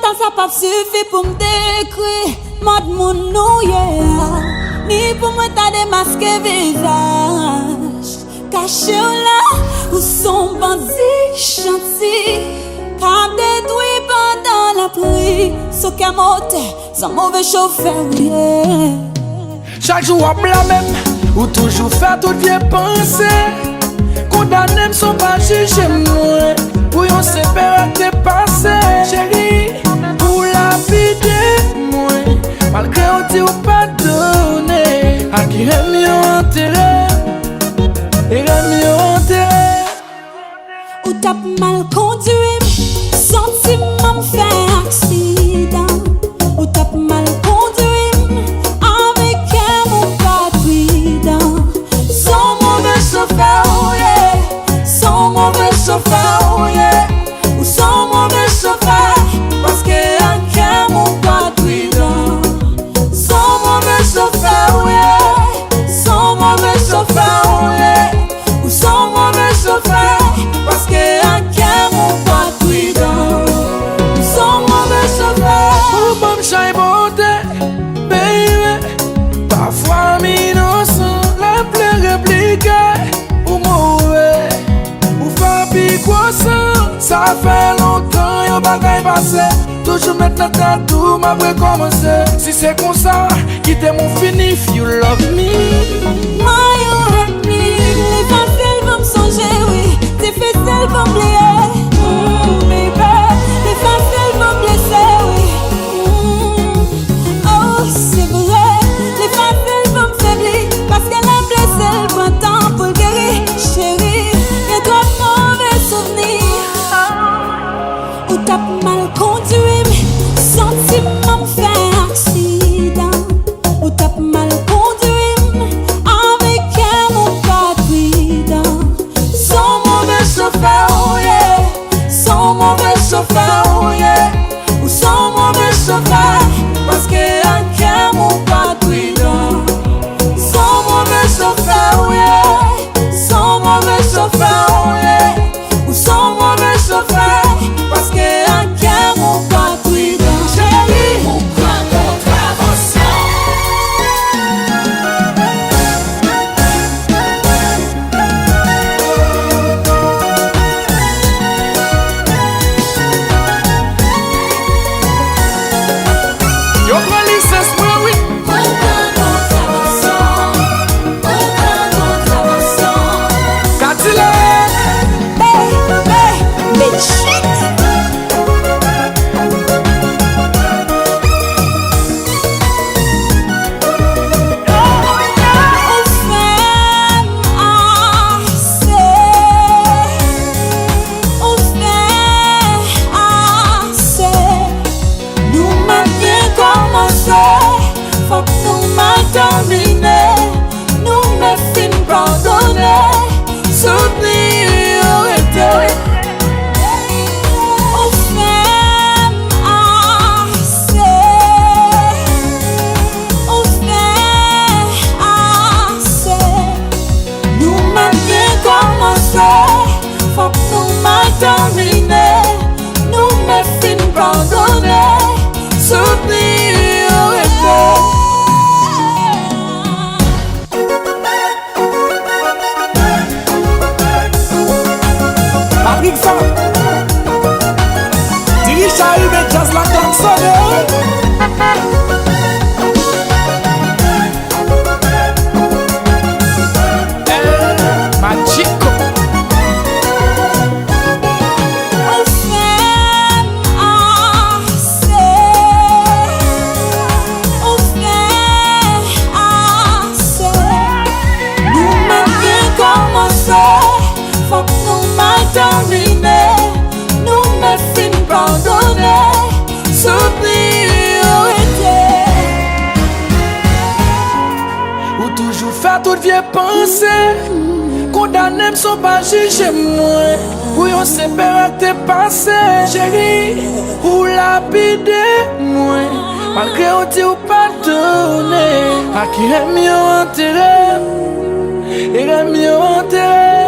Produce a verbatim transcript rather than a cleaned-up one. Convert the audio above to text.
Tan sa p ap sifi pou m dekri mòd moun nou ye a, ni pou mwen ta demaske vizaj kache w la. Ou s on bandi chanti k ap detwi pandan lapli. S on kè motè, s on move chofè ou ye. Chak jou w ap blame m, ou toujou fè tout vye panse. Kondane m san w pa jije mwen pou yon senp erè k te pase. Cheri, pou w lapide mwen, malgre w di w padone. Ak erè m yo antere, erè m yo antere. Ou t ap mal kondwi m, santiman m fè aksidan. Ou t ap mal kondwi m, avèk kè m ou pa pridan. S on move chofè ou ye, s on move chofè ou ye. Ou s on move chofè, paske ak kè m ou pa pridan. S on move chofè ou ye, s on move chofè ou ye. Ou s on move chofè, paske ak kè m ou pa pridan. Ou s on move chofè. Ou ban m chay monte, baby. Pafwa m inosan, lè m vle replike, ou move. Ou fè pi gwo san, sa fè lontan yon bagay pase. Toujou met nan tèt ou m ap rekòmanse. Si se konsa, kite m ou fini if you love me. Why you hurt me? Li fasil pou m sonje, wi. Difisil pou m bliye. Mm, baby, li fasil pou m blese, wi. Mm, oh, se vre. Li fasil pou m febli, paske lè blese l pran tan pou l geri. Cheri, gen twòp move souvni. Ou t ap mal kondwi m, santiman m fè aksidan. Ou t ap mal kondwi m, avèk kè m ou pa pridan. S on move chofè ou ye, s on move chofè ou ye. Ou s on move chofè, paske ak kè m ou pa pridan. S on move chofè ou ye, s on move chofè ou ye. Ou s on move chofè, paske ak kè m ou pa pridan. Cheri, ou pran kontravansyon. Yo pran lisans mwen, wi. Kadilak. Baby, bitch. Ou fè m ase, ou fè ase. Nou menm byen kòmanse, fòk nou mal tèmine. Nou menm fin padone, souvni yo rete. Ou fè m ase, ou fè ase. Nou menm byen kòmanse, fòk nou mal tèmine. Nou menm fin padone, souvni yo rete. Patrick Sam, dirije a, met djaz la klaksonnen. El Magico. Ou fè m ase, ou fè ase. Nou menm byen kòmanse, fòk nou mal tèmine. Nou menm fin padone, souvni yo rete. Ou toujou fè tout vye panse, kondane m san w pa jije mwen pou yon senp erè k te pase. Cheri, ou lapide mwen, malgre w di w padone. Ak erè m yo antere, erè m yo antere.